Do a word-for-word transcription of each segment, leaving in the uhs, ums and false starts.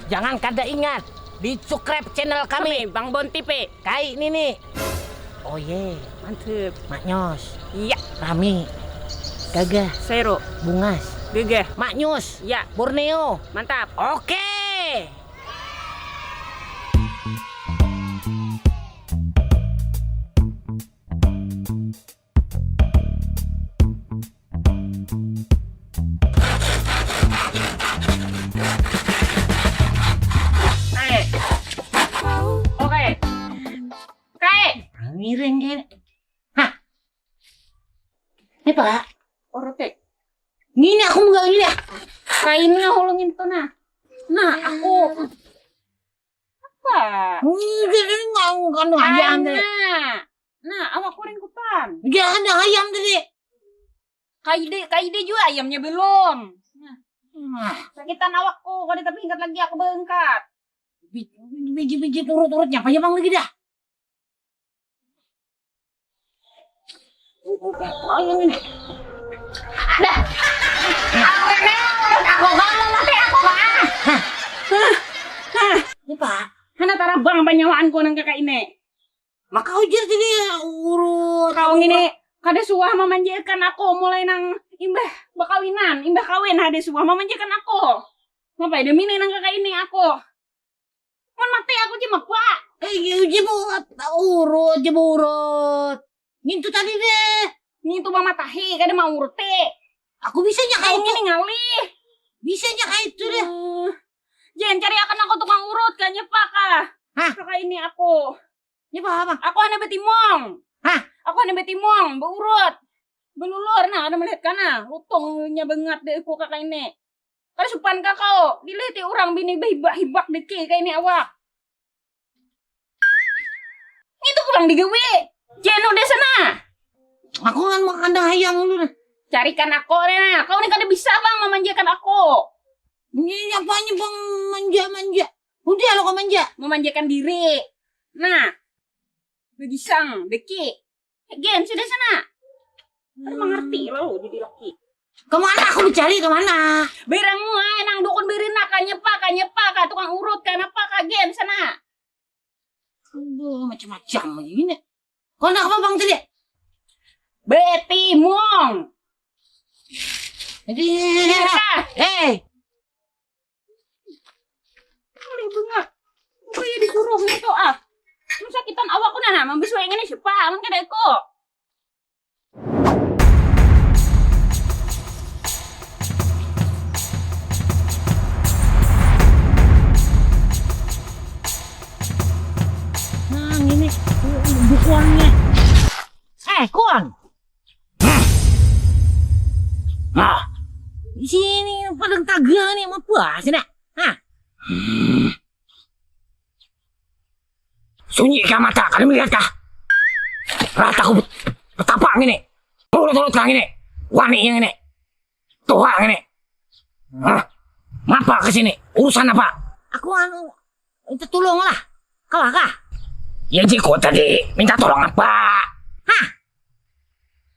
Jangan kada ingat di subscribe channel kami, Bang Bon T V. Kai nini. Oh ye, mantep. Maknyos. Iya. Rami. Gagah. Sero. Bungas. Gagah. Maknyus. Ya. Borneo. Mantap. Oke. Oke. Kae. Miring kayak. Hah? Ini, Pak. Orote. Ini aku mau ini ya. Kainnya ulungin tuh nah. Nah, aku apa? Ini jadi ngangkan ayam deh. Nah, awak kuring kutan. Dia ada ayam tadi. Kaide, kaide juga ayamnya belum. Nah, sakitan awakku, kada tapi ingat lagi aku berengkat. Biji-biji turut-turutnya apa ya bang lagi dah? Ayam ini. Ada. Aku kalau mati aku mah. Hah? Hah? Hah? Ini pak. Hana tarabang panyawaanku nang kakak ini. Maka ujar tadi urut. Kau ngini kada suah memanjakan aku mulai nang imbah bakawinan, imbah kawin kada suah memanjakan aku. Ngapa ada mini nang kakak ini aku? Mun mati aku cuma pak. Eh, iya, jebut urut, jebut urut. Ngintu tadi deh. Ngintu mamatahi kada mau uruti. Aku bisanya kayak itu. Ini ngalih. Bisanya kayak itu deh. Hmm. Jen cari akan aku tukang urut kayaknya pak ah. Hah? Kakak ini aku. Ini apa, apa? Aku hanya betimong. Hah? Aku hanya betimong, beurut, belulur. Nah, ada melihat kana, lutungnya bangat deh aku kakak ini. Kada supan kakau, dilihat orang bini bahibak-hibak deh kayak ini awak. Itu pulang digawe. Jeno deh sana. Aku kan makan ayam dulu nah. Carikan aku deh nah. Kau ini kada bisa bang memanjakan aku. Ini apanya bang manja-manja? Udah lo kau manja. Memanjakan diri. Nah, begisang, beki. Gen, sudah sana. Kan mengerti lo jadi laki. Kemana aku dicari kemana? Berang muai nang dukun berina kanyepa kanyepa ka tukang urut kanapa ka gen sana. Aduh, macam-macam lagi ini. Kau nak apa bang tadi? Betimung. Jadi, eh, Boleh bengak. Aku ya disuruh gitu ah. Mun sakitan awakku nah, nah, mambisuai ngini siapa? Amun kada aku. Nah, ini bukuannya. Eh, kuang. Nah. Di sini padang taga nih, apa sih nak? Hah? Hmm. Sunyi kah mata, kada melihat kah? Rata aku bet- betapa ngini. Urut-urut kah ngini. Wani yang ini. Tuha ngini. Hah? Ngapa ke sini? Urusan apa? Aku anu, minta tolong lah. Kau kah? Ya jiko tadi minta tolong apa? Hah?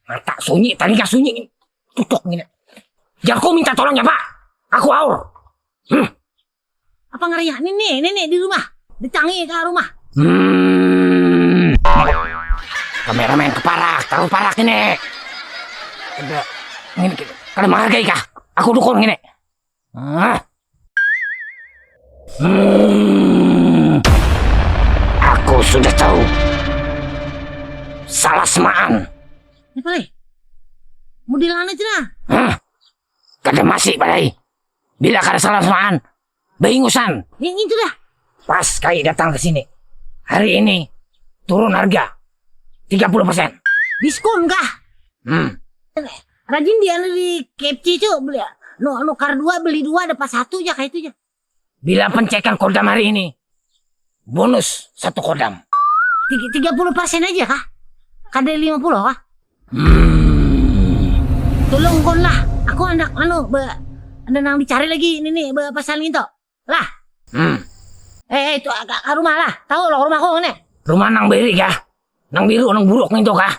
Mata sunyi, talinga sunyi. Tutuk ngini. Jarku minta tolong ya pak. Aku aur. Hmm. Apa ngarinya? Nini, nini di rumah. Ditangi ke rumah. Hmm. Kameramen keparak, taruh parak ini. Kada, ini kada menghargai kah? Aku dukun ini. Ah. Hmm. Aku sudah tahu. Salah semaan. Apa leh? Model mana cina? Hah? Kada masih padai. Bila kada salah semaan, baingusan. Yang itu dah. Pas kai datang ke sini. Hari ini turun harga tiga puluh persen. Diskon kah? Hmm. Rajin dia anu di K F C cu beli anu nukar dua beli dua dapat satu aja kayak itu aja. Bila pencekan kodam hari ini, bonus satu kodam. Tiga puluh persen aja kah? Kada lima puluh kah? Hmm. Tolong kon lah, aku anak anu be, ada nang dicari lagi ini nih be, pasal nginto lah. Hmm. Eh, eh itu agak ke rumah lah, tahu lo rumahku ini. Rumah nang beri kah? Nang biru, nang buruk nginto kah?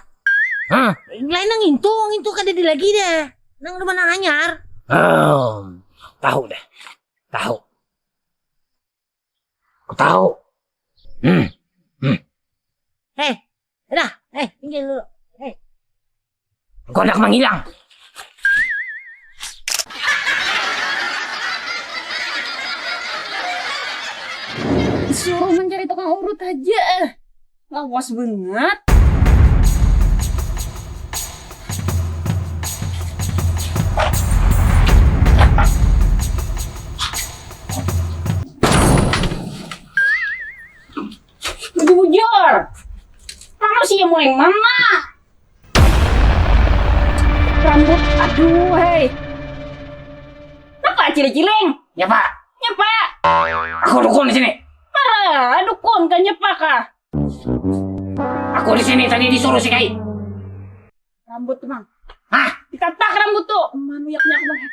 Hah? Lain nang nginto, nginto kada di lagi deh. Nang rumah nang anyar. Hmm. Tahu deh, tahu. Tahu. Hmm. Hmm. Hei, dah, hei, tinggal dulu. Hei. Kau hendak menghilang. Disuruh mencari tukang urut aja. Lawas banget. Bujur-bujur. Manusia mulai mana? Rambut, aduh, hei. Kenapa ciling-ciling? Ya, Pak. Ya, Pak. Aku dukun di sini. Para dukun kan ya, Pak, kah? Aku di sini tadi disuruh si Kai. Rambut tuh, Mang. Hah? Ditatak rambut tuh. Manuyaknya aku melihat.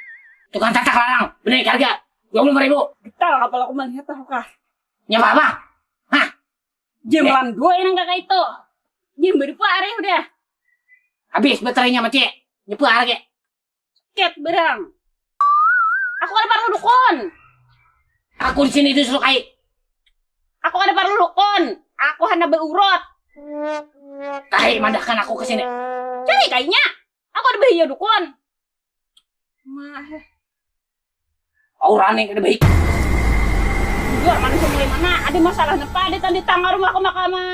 Tukang tatak larang. Benih harga dua puluh lima ribu. Getal kepala aku melihat tahu kah? Nyapa apa? Hah? Jam eh. Landu yang kakak itu. Jam berapa hari udah? Habis baterainya mati. Nyepa lagi. Ket berang. Aku ada parlu dukun. Aku di sini disuruh Kai. Aku ada parlu dukun. Aku hana berurut. Kai mandahkan aku ke sini. Cari kainya. Aku ada bahaya dukun. Mah. Aura nih kada baik. Jujur, manusia mulai mana? Ada masalah napa? Ada tanda tangan rumah aku maka ma.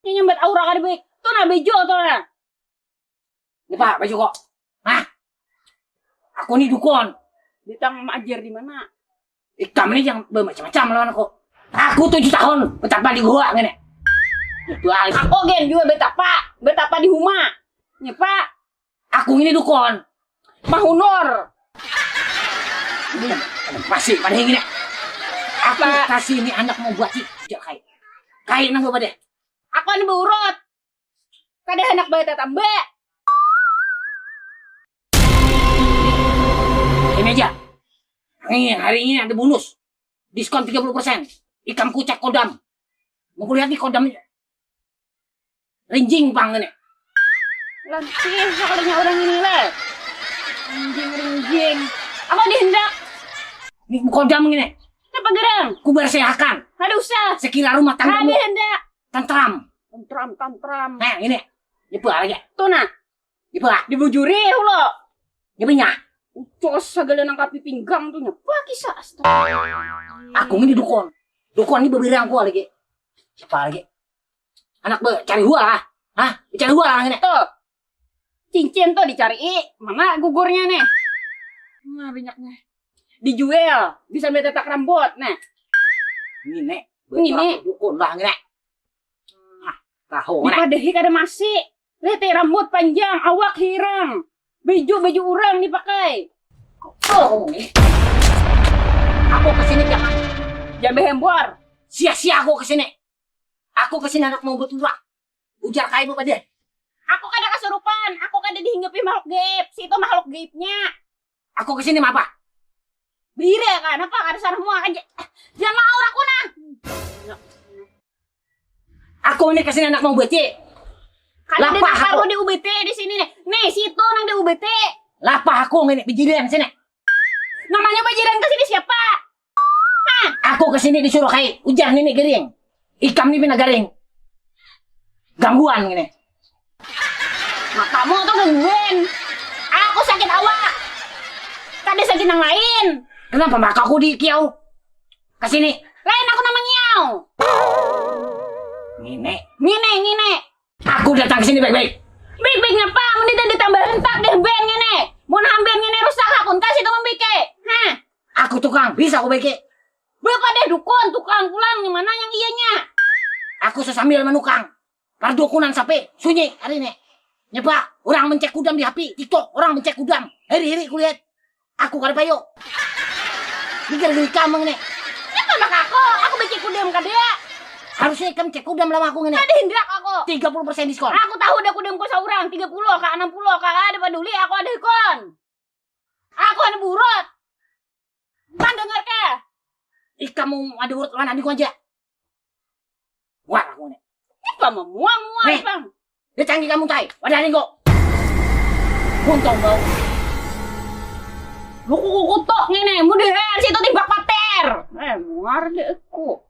Ini nyambat aura kada baik. Tuh nah bejo tuh nah. Ini Pak, baju kok. Hah? Aku nih dukun. Ditang maajar di mana? Ikam nih jangan bermacam-macam lawan aku. Aku tujuh tahun betapa di gua ngene. Balik. Aku gen juga betapa, betapa di rumah. Nyepa. Aku ini dukun. Mahunur. Ini masih pada yang ini. Aku kasih ini anak mau buat sih. Kai. Kai nang bawa deh. Aku ini berurut. Kada hendak bayi tatamba. Ini aja. Ini hari ini ada bonus. Diskon tiga puluh persen. Ikam kucak kodam. Mau kulihat nih kodam. Rinjing pang ini. Lantih sekalinya orang ini le. Rinjing rinjing. Apa dihendak? Ini kodam ini. Kenapa gerang? Ku bersehakan. Ada usah. Sekira rumah tanggamu. Ada hendak. Tantram. Tantram, tantram. Nah, ini. Nyepa lagi. Tuh nah. Nyepa. Dibujuri ulo. Nyepa nya. Ucos segala nangkapi pinggang tuh nyepa kisah astaga. Aku ini dukun. Dukun ini bebirang ku lagi. Siapa lagi? Anak be cari hua lah. Hah? Cari hua lah ini. Tuh. Cincin tuh dicari. Mana gugurnya nih? Nah, banyaknya. Dijual, bisa beli tetak rambut. Nah. Ini nek. Ini nek. Dukun lah ini nek. Ah, tahu nek. Dipadahi kada masih. Lihat rambut panjang, awak hirang. Baju baju orang dipakai. Oh, ini. Aku ke sini jangan. Jangan behembor. Sia-sia aku ke sini. Aku ke sini anak mau buat ulah. Ujar kai pada. Aku kada kasurupan, aku kada dihinggapi makhluk gaib. Situ makhluk gaibnya. Aku ke sini apa? Bira kan apa kada sana mua aja. Jangan mau aku nah. Aku ini ke sini anak mau beti. Kada lapah aku di U B T di sini nih. Nih situ nang di U B T. Lapah aku ini bejilian sini. Namanya bejilian ke sini siapa? Hah? Aku ke sini disuruh kai ujar nini gering. Ikam ni pina garing. Gangguan ngini. Matamu tu gangguan. Aku sakit awak. Kada sakit nang lain. Kenapa maka aku di kiau? Ke sini. Lain aku nama ngiau. Ngini. Ngini, ngini. Aku datang ke sini baik-baik. Baik-baik ngapa? Mun tidak ditambah hentak deh ben ngini. Mun hamben ngini rusak hakun kasih tu membike. Hah? Aku tukang, bisa aku baiki. Bapak deh dukun, tukang pulang, yang mana yang iyanya? Aku sesambil menukang. Pardukunan sapi, sunyi hari ini. Nyepa, orang mencek kudam di H P, TikTok, orang mencek kudam. Hari-hari kulihat. Aku kada payu. Ini gara-gara ikam nih. Kenapa maka aku? Aku becek kudam kada. Harusnya ikam cek kudam lama aku ngini. Kada hindak aku. Tiga puluh persen diskon. Aku tahu ada kudamku seorang, tiga puluh kah, enam puluh kah, ada peduli aku ada ikon. Aku ada burut. Pan dengar kah? Ih, kamu ada urut lawan adikku aja. War aku nih. Apa memuang-muang, Nih. Bang? Dia canggih kamu, Tai. Wadah nih kok. Untung bau. Lu kuku kutok ngene, mudah situ timbak pater. Eh, muar deh aku.